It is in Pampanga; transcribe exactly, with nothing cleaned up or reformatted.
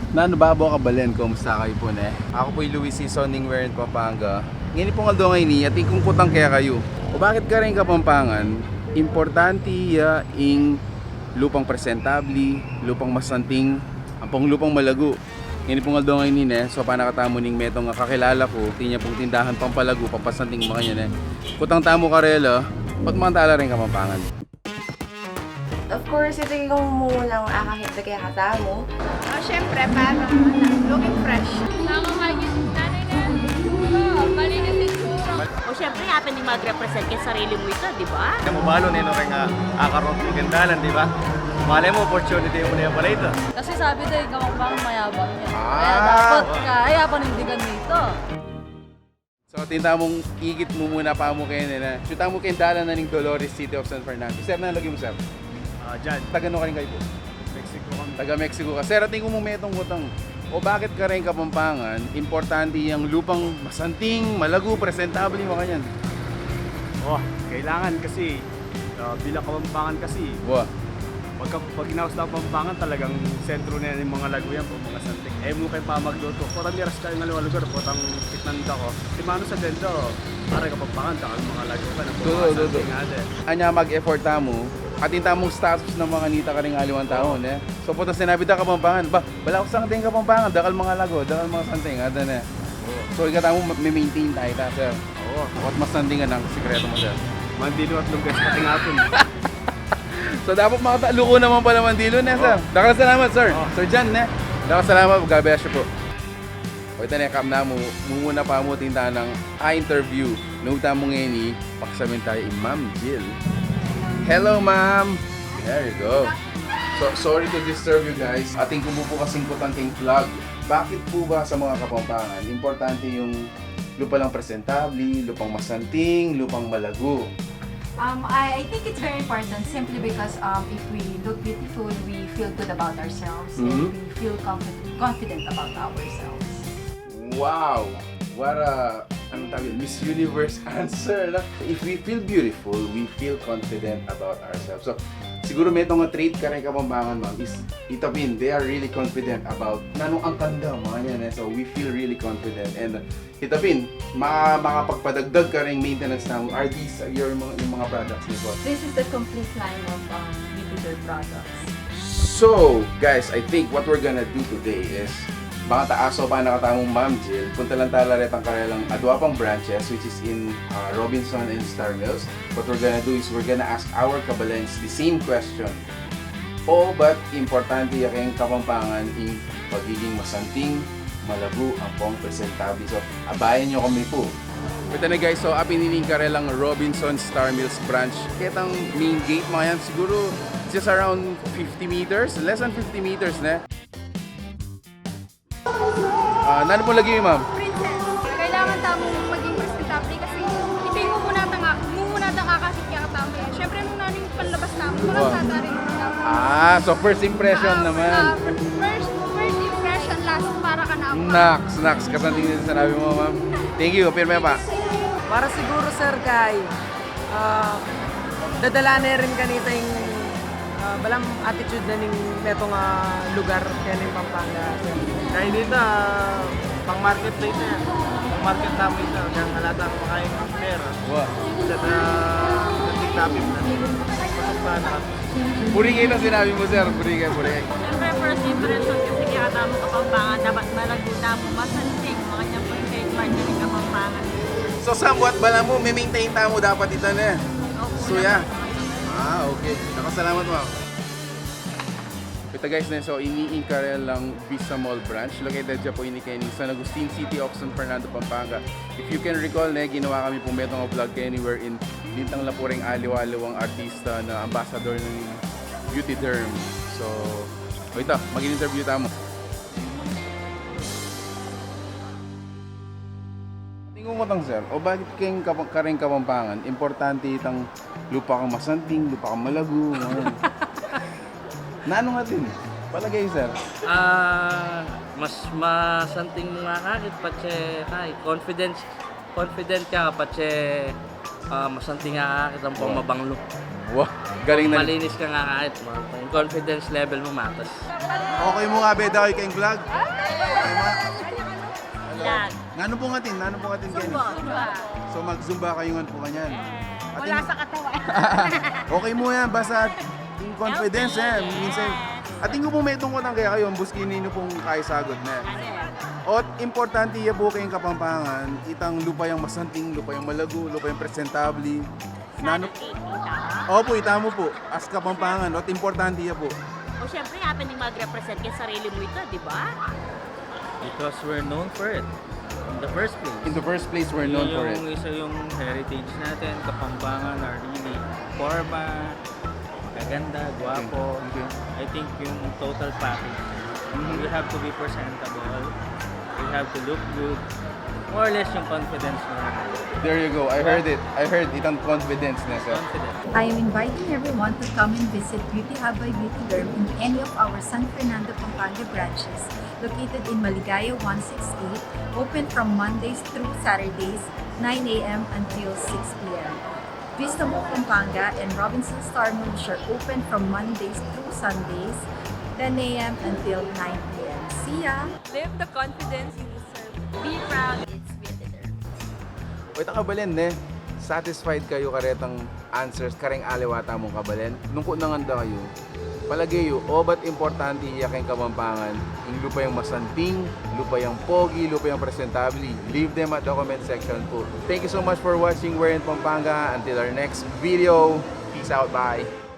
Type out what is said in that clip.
Nanu, babo, kabalen, kumusta kayu pu, ne? Aku pu i Luis Sison ning Werin, Pampanga. Ngeni pung aldo ngeni, atin kung kutang kekayu. O bakit kareng Kapampangan importante ya ing lupang presentabli, lupang masanting, ampong lupang malagu? Ngeni pung aldo ngeni, ne, sopan na katamu ning metung a kakilala ku, atin ya pung tindahan pampalagu, pampasanting, makanyan, ne. Kutang tamu karela, ot mangan tala reng Kapampangan. Of course, iti ing mumunang akakit da kekatamu. Ah, syempre, para looking fresh. Nakakain nanay na. Oh, malinis itsura. O, syempre, atin ding mag-represent keng sarili mu ita, di ba? Kaya mu balu, ne, no, kaya nga, akarot mu keng dalan, di ba? Malay mu, opportunity mu ne pala ita. Kasi sabi da, ing Kapampangan mayabang ya. Ah. Kaya dapat, kaya panindigan mu ita. So, atin tamung ikit mumuna pa mu keni, ne. Atsu tamu keng dalan na ning Dolores, City of San Fernando. Sir, nanu lagyu mu, sir? Ah, Jan. Taga nu karin kayu pu? Mexico kami. Taga Mexico ka. Sir, atin ku mu metung kutang. O bakit kareng Kapampangan importante yang lupang masanting, malagu, presentabli, makanyan? Oh, kailangan kasi, ah, bilang Kapampangan kasi, wa, pagka, pag inaus na Kapampangan, talagang sentro na yan ing mga lagu yan, pag mga santing. E mu kaya pamagluto. Potang miras ka ing aliwang lugar, potang kitnan da ku. Simanu sa denda, o, kareng Kapampangan, dakal mga lagu ka, na pag mga santing, ade. Anya mag-effort tamu, atin tamung status na makanita karing aliwang tau, ne? So, potang sinabi da Kapampangan, ba, balaku santing Kapampangan, dakal mga lagu, dakal mga santing, ade, ne? So, ikatamu, ma-, ma-maintain ta ita, sir. Oo. Ot masanting, anong sikretu mu, sir? Mandilu at lumpia sa kating apun. So, dapat makataluku naman pala mandilu, ne, sir? Oo. Dakal salamat, sir. Oo. Sir Jan, ne? Dakal salamat, God bless you po. O, ita ne, kanaku mu, mumuna pa mu atin tang a-interview. Nung tamu ngeni, pakisabi taya i Ma'am Jill. Hello, ma'am! There you go. So, sorry to disturb you guys. Atin ku mu pu kasing kutang keng vlog. Bakit pu ba sa mga Kapampangan, importante yung lupang presentabli, lupang masanting, lupang malagu? Um, I, I think it's very important simply because, um, if we look beautiful, we feel good about ourselves and we feel confident, confident about ourselves. Wow! What a, anong tawag yun? Miss Universe answer, no? If we feel beautiful, we feel confident about ourselves. So, siguro metung a trait kareng Kapampangan, ma'am, is ita pin, they are really confident about nanung angkan da, makanyan, e. So, we feel really confident. And ita pin, ma-, makapagpadagdag kareng maintenance tamu. Are these your mga, yung mga products niyo pu? This is the complete line of, um, Beauty Derm products. So, guys, I think what we're gonna do today is, bang ta, asopan na katamu i Ma'am Jill, punta lang tala retang karelang adua pang branches, which is in, uh, Robinson and Star Mills. What we're gonna do is we're gonna ask our kabalens the same question. O ba't importante ya keng Kapampangan ing pagiging masanting, malagu, ampong presentabli? So, abayan yu kami pu. Ita na, guys, so apin ini ing karelang Robinson Star Mills branch. Ketang main gate, makanyan, siguro just around fifty meters, less than fifty meters, ne? Ah, nanu pung lagyu yu, ma'am? Princess. Kailangan tamung maging presentabli kasi ita ing mumuna tang, mumuna tang akakit kekatamu. Siyempre, nung nanu ing panlabas tamu, makasata rin. Ah, so first impression naman. Ah, fir-, first, first impression lasts para kanamu. Naks, naks. Kasanting ning sinabi mu, ma'am. Thank you. Pirme pa. Para siguru, sir, kay, ah, dadala ne rin kanita ing, ah, balang attitude na ning metung a lugar keni king Pampanga, sir. Kaya dita, ah, pang market na ita. Pang market tamu ita. Kaya nga lahat ng makain pera. Wa. Sa, ah, sa TikTok na. Pasok na, naka- Buri ke ing sinabi mu, sir. Buri ke, buri ke. Siyempre, first impression kasi kekatamu Kapampangan, dapat malagu tamu, masanting, makanyan pu ing trademark na ning Kapampangan. So, somewhat balamu, me-maintain tamu dapat ita, ne? Opo, suya. Dapat. Ah, okay. Dakal salamat, ma'am. Ita, guys, ne, so ini ing karelang Vista Mall branch. Located ya pu ini keni San Agustin City of San Fernando, Pampanga. If you can recall, ne, ginawa kami pu metung a vlog keni wherein linang la pu reng aliwa-aliwang artista na ambassador ning Beauty Derm. So, o ita, mag-interview tamu. Atin kung kutang, sir, o bakit keng Kapa-, kareng Kapampangan, importante itang lupa kang masanting, lupa kang malagu, mga yan. Nanu nga atin? Palagay, sir. Ah, mas masanting mu nga akakit, patse, ay, confidence. Confident ka kapag, ah, masanting ka, kita mo pang mabanglo. Wah, galing na. Malinis ka nga kahit ma-, yung confidence level mo matas. Okay mu nga be daw ing vlog? Okay mu? Vlog. Nanu pung atin? Nanu pung atin kayu? Zumba. So mag-zumba kayu ngan pu kanyan. Wala sa katawan. Okay mu yan, basta ing confidence e. Minsan, atin ku pu metung ku nang kaya kayu, ambus keni yu pung kaisagut na. Ot importante ya pu keng Kapampangan, itang lupa yang masanting, lupa yang malago, lupa yang presentable. Nanu? Sanity, ita. Opu, ita mu pu. As Kapampangan, ot importante ya pu. O syempre, atin ding mag-represent keng sarili mu ita, di ba? Because we're known for it in the first place. In the first place, we're known for it. Yung isa yung heritage natin, Kapampangan are really forma, magaganda, guwapo. Okay. I think yung total package. Mhm. We have to be presentable. We have to look good. More or less yung confidence mo. There you go. I heard it. I heard itang confidence na, sir. Confidence. I am inviting everyone to come and visit Beauty Hub by Beauty Derm in any of our San Fernando, Pampanga branches, located in Maligaya one six eight, open from Mondays through Saturdays, nine a.m. until six p.m. Vista Mall Pampanga and Robinson Star Mall, which are open from Mondays through Sundays, ten a.m. until nine p.m. See ya! Live the confidence you deserve. Be proud, it's Beauty Derm. O, ita, kabalen, ne? Satisfied kayu karetang answers kareng aliwa tamung kabalen? Nung ku ngan da kayu, palage yu, obat importante ya keng Kapampangan ing lupa yang masanting, lupa yang pogi, lupa yang presentable? Leave them at the comment section pu. Thank you so much for watching Where in Pampanga. Until our next video, peace out, bye!